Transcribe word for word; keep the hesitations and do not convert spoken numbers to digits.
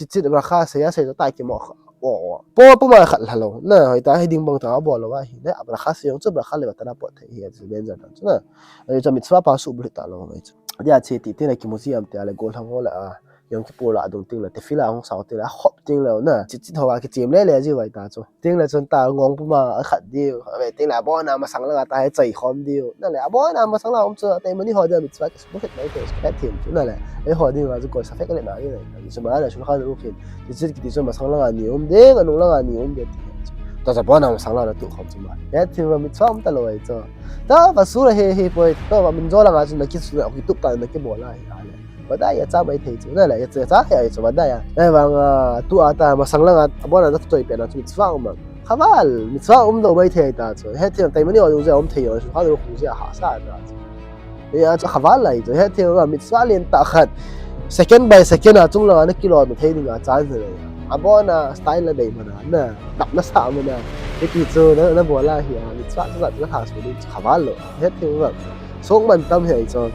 Tzitzit bracha sei a sei chu ta kimo kha. O, o. Po, po ma khat lha lou. Na, hoitah a hiding bang ta bol lou ahi. Na, bracha sei jong chu bracha levatala pot thei ahi, chu danger dan chu na. Ahi chu mitzvah pa suhbulhit talou ahi chu. Dia che ti, ti le kimu ji am ti le gollhang ho le a. Yom Kippur la dung teng le, tefillah hung sao teng le, akhop teng le, na. Tzitzit ho a kichem le le ji vai ta chu. Teng le chun ta ngong puma akhat diu. Ave teng le abon a masang langa ta he chai khom diu. Na le, abon a masang langa um chu, taimani ho dia mitzvah kisuhbulhit mai thei, het them chu, na le. Eiho dinga chu koi safek le na ni le. Chu ma le, Shulchan Aruch in. Tzitzit kiti chu masang langa ni um ding, anung langa ni um ding ti. Ta chu abon a masang langa tuh khom chu ma. Het them va mitzvah um talou ahi chu. Ta va sura he he poi, ta va min jo langa chu na kisu, kitup ta na kibol ahi, a le. Vadai a cha mai thei chu, na le, ya cha, ya cha, ya chu vadai a. Ahivang a, tu a ta masang langa, abon a na choi pen a chu mitzvah um a. Khaval, mitzvah um lou mai thei ta chu. Het them taimani ho jong je um thei jong, Shulchan Aruch jong je a hahsa ta chu. Ya chu khaval lai chu, het them va mitzvah lentah khat. Second by second a chung langa na kilom thei dinga chance le. Abon a style la dei mana, na, dap na sa mana. Hiti chu na, na bol ahi a, mitzvah chu la, la ha su ding chu khaval lou. Het them va. Song man tam he chu.